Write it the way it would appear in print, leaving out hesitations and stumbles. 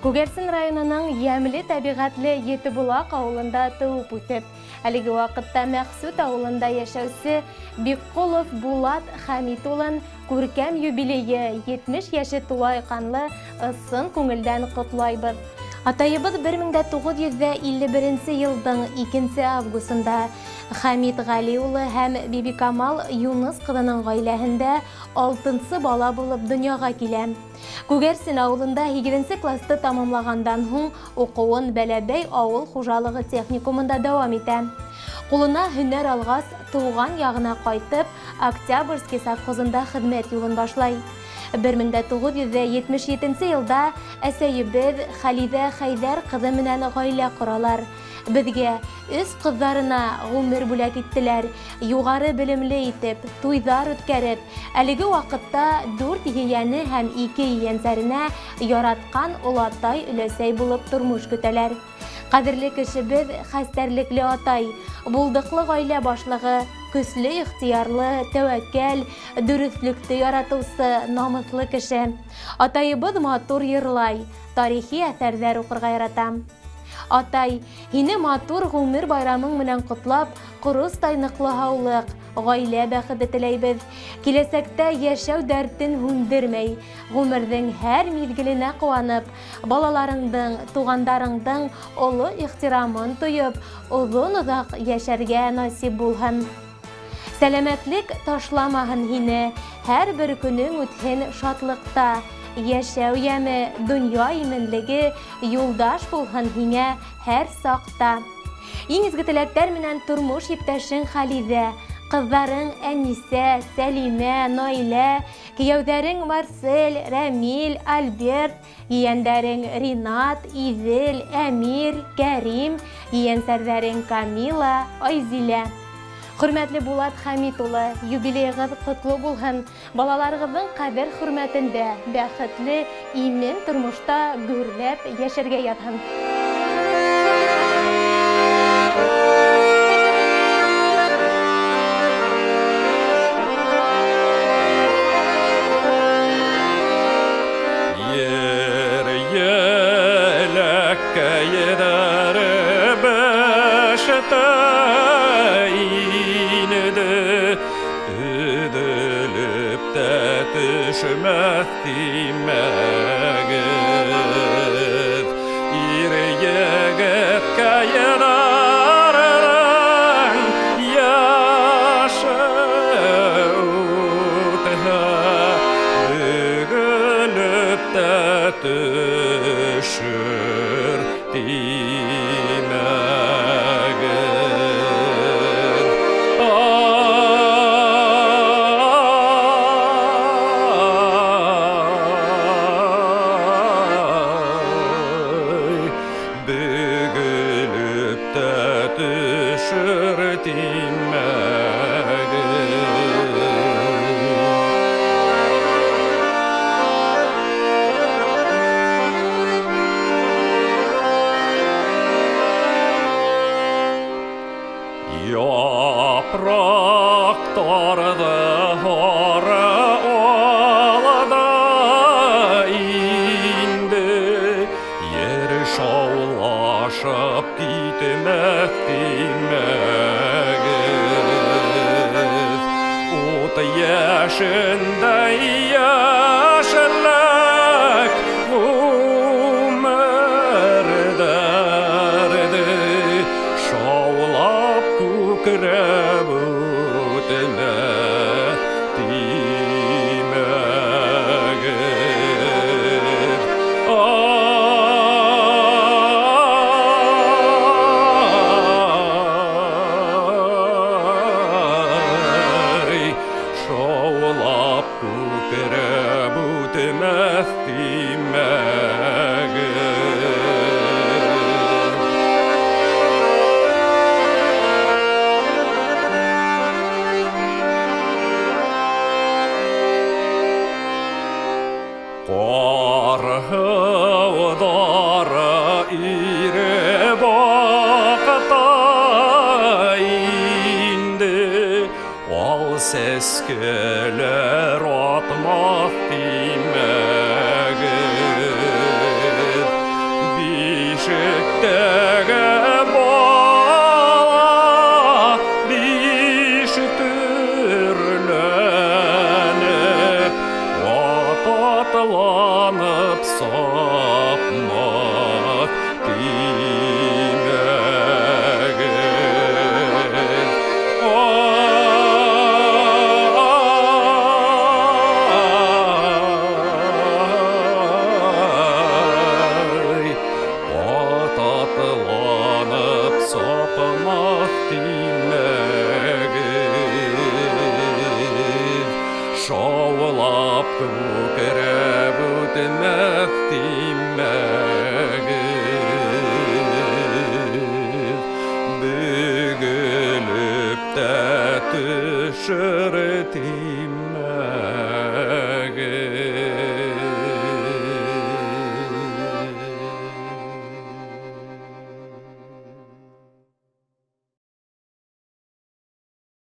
Күгәрсен районының ямьле тәбиғәтле Етебулаҡ ауылында тыуып үҫеп, әлеге ваҡытта Мәҡсүт ауылында йәшәүсе Бикҡолов Булат Хәмит улын күркәм юбилейы 70 йәше тулай ҡанлы ысын күңелдән ҡотлайбыҙ. Атайыбыҙ 1951 йылдың 2 августында Хәмит Ғәли улы һәм Бибикамал Юныс ҡыҙының ғаиләһендә 6-нсы бала булып донъяға килә. Күгәрсен ауылында 8 класты тамамлағандан һуң уҡыуын Бәләбәй ауыл хужалығы техникумында дауам итә. Ҡулына һөнәр алғас, тыуған яғына ҡайтып, Октябрьский совхозында хеҙмәт юлын башлай. 1977 йылда әсәйебеҙ Хәлиҙә Хәйҙәр ҡыҙы менән ғаилә ҡоралар. Беҙгә өс ҡыҙҙарына ғүмер бүләк иттеләр, юғары белемле итеп, туйҙар үткәреп, әлеге ваҡытта 4 ейәне һәм 2 ейәнсәренә яратҡан олатай өләсәй булып тормош көтәләр. Ҡәҙерле кешебеҙ хәстәрлекле атай, булдыҡлы ғаилә башлығы, көслө ихтыярлы, тәүәккәл, дөрөҫлөктө яратыусы, намыҫлы кеше. Атайыбыҙ матур йырлай, тарихи әҫәрҙәр уҡырға ярата. Атай, һине матур ғүмер байрамың менән ҡотлап, ҡоростай ныҡлы һаулыҡ, ғаилә бәхете теләйбеҙ. Киләсәктә йәшәү дәртен һүндермәй, ғүмерҙең һәр миҙгеленә ҡыуанып, балаларыңдың, туғандарыңдың оло ихтирамын тойоп, оҙон-оҙаҡ йәшәргә насип булһын. Сәләмәтлек ташламаһын һине, һәр бер көнөң үтһен шатлыҡта. Йәшәү йәме, донъя именлеге юлдаш булһын һиңә һәр саҡта. Иң изге теләктәр менән тормош иптәшең Хәлиҙә, ҡыҙҙарың Әнисә, Сәлимә, Наилә, кейәүҙәрең Марсель, Рәмил, Альберт, ейәндәрең Ринат, Иҙел, Әмир, Кәрим, ейәнсәрҙәрең Камила, Айзилә. Хөрмәтле Булат Хәмит улы, юбилейығыҙ ҡотло булһын. Балаларығыҙҙың ҡәҙер-хөрмәтендә, бәхетле, имен тормошта гөрләп йәшәргә яҙһын. Ер еләккәйҙәр бәштә инде, өҙөлөп тә төшмәҫ тимәгеҙ. Ир егеткәйҙәрҙең йәше үтһә, бөгөлөп тә төшөр тимәгеҙ. Ай, бөгөлөп тә төшөр тимәгеҙ. Япраҡтарҙы һары алды инде, ер шаулашып китмәҫ тимәгеҙ. Ут йәшендәй йәшлек ғүмер дәрде шаулап күкрәп үтмәҫ тимәгеҙ. Ай, шаулап күкрәп үтмәҫ тимәгеҙ. Ҡар һыуҙары иреп аҡта инде, ал сәскәләр атмаҫ тимәгеҙ. Теге бала биш төрләнеп, ат атланып сапмаҫ тимәгеҙ. Ай, ат атланып сапмаҫ тимәгеҙ. Шаулап күкрәп үтмәҫ.